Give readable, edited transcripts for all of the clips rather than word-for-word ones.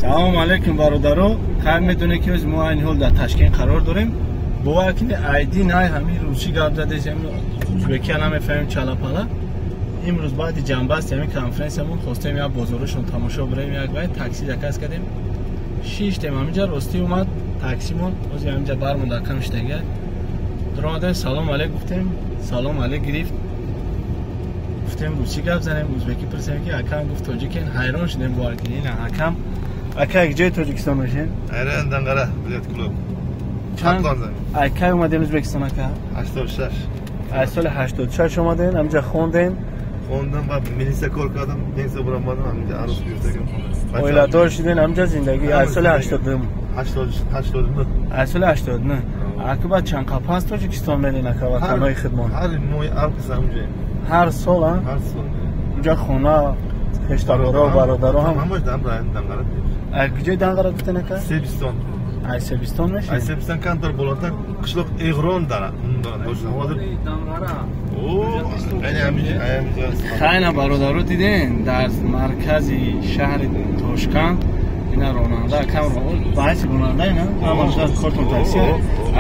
Салом алейкум, бародаро. Хайр, медонед, ки мо айни ҳол дар Ташкент қарор дорем. Бовар кунед, айди най ҳамин русӣ гап задесем, узбекия намефаҳмем, чалапала. Имрӯз баъди ҷамъбасти ҳамин конференсиямон хостем як бозорашон тамошо бирем. Як вай такси заказ кардем, шиштем ҳаминҷа, ростӣ омад таксимон. Ҳозир ҳаминҷа бармонда, кам шидага дуромадем, салом алейк гуфтем, салом алейк гирифт. Гуфтем, русӣ гап занем, узбекӣ пурсем, ки акам гуфт, тоҷикен. Ҳайрон шудем, бовар кунед. Ина акам. Ака, як ҷои Тоҷикистон бошем? Айран Данғара, билет клуб. Чанд ай кай омадем Ӯзбекистон, ака? 86. Аз соли 86 омадем, ҳаминҷа хондем? Хондам ва милиса кор кардам, пенсия баромадам, ҳаминҷа арӯс гирифтагим. Оиладор шудем, ҳаминҷа зиндагӣ аз соли 82? 89. Аз соли 89. Ака, баъд чанд қапас Тоҷикистон мерен, ака, ватанои хидмон? Ҳар моҳи август ҳаминҷаем. Ҳар сол, а? Ҳар сол. Унҷа хона, хештаборо, бародаро ҳам? Ҳамаш Данғара. Аз куҷои Данғара гуфтен, ака? Себистон. Аз Себистон мешин? Аз Себистон, камтар болотар, қишлоқ Эғрон дара. Ҳозир хайна, бародаро, диден, дар маркази шаҳри Тошканд ина ронанда акам, баъси ронанда ина ҳамаша кортон такси,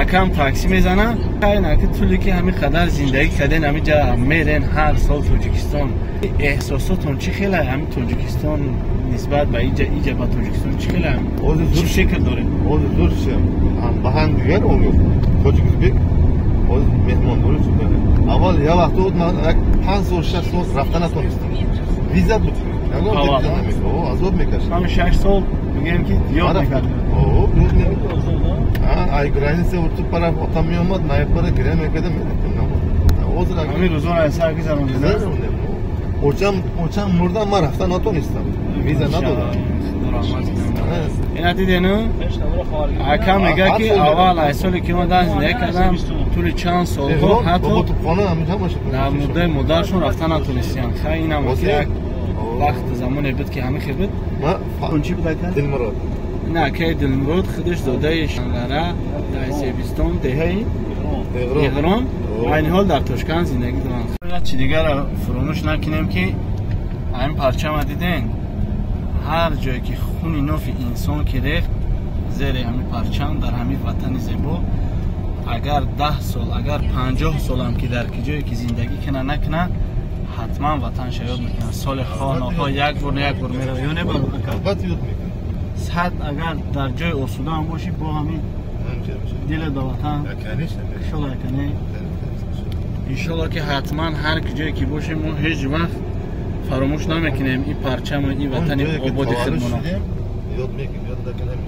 акам такси мезана. Хайна, ки тӯле ки ҳамин қадар зиндагӣ карден, ҳаминҷа мерен ҳар сол Тоҷикистон, эҳсосотон чӣ хела ҳамин Тоҷикистон нисбат ба иҷа, иҷа ба Тоҷикистон чӣ хела, чӣ фикр доред? Ҳозир зур ба ҳам дигар тоҷик, узбек ҳозир меҳмондорӣ шуда. Аввал як вақт буд, ман як 5 сол, 6 сол рафта натонистам, виза буд, ягон виза намекард, азоб мекашид. Ҳамин 6 сол мегӯем, ки ёд мекард. Ай граница урту пара отам меомад, наепара гиря мекардам, мерафтам. Ҳозир ҳамин рӯзоро аз сар гузарондед? Очам мурдам, ман рафта натонистам, виза надодам. Ина дидену, ака мега, ки аввал аз соли ки омадан, зиндагӣ кардам, тӯли чанд солҳо ҳатто дар мурдаи модаршон рафта натонистиянд. Хай, инам як вақт замоне буд, ки ҳамин хел буд. Он чӣ буд, ака? Дилмурод. Ина акаи Дилмурод, худаш зодаи Шанғара, дар Себистон, деҳаи Иғрон, айни ҳол дар Тошканд зиндагӣ доранд. Як чи дигарро фуромӯш накунем, ки ҳамин парчама диден, ҳар ҷое ки хуни нофи инсон ки рехт, зери ҳамин парчам, дар ҳамин ватани зебо, агар 10 сол, агар 50 солам ки дар ки ҷое ки зиндагӣ кина накуна, ҳатман ватанша ёд мекунад. Соли хоҳ нохоҳ як бор, як бор мерав ё не, ака? Сад агар дар ҷои осудаам бошӣ, бо ҳамин дилат ба ватан иншолло, акане, иншолло, ки ҳатман ҳар ҷое ки бошем, мо ҳеҷ вақт фаромӯш намекунем ин парчаму ин ватани ободи худмона. Ёд мекунем, ёд накунем.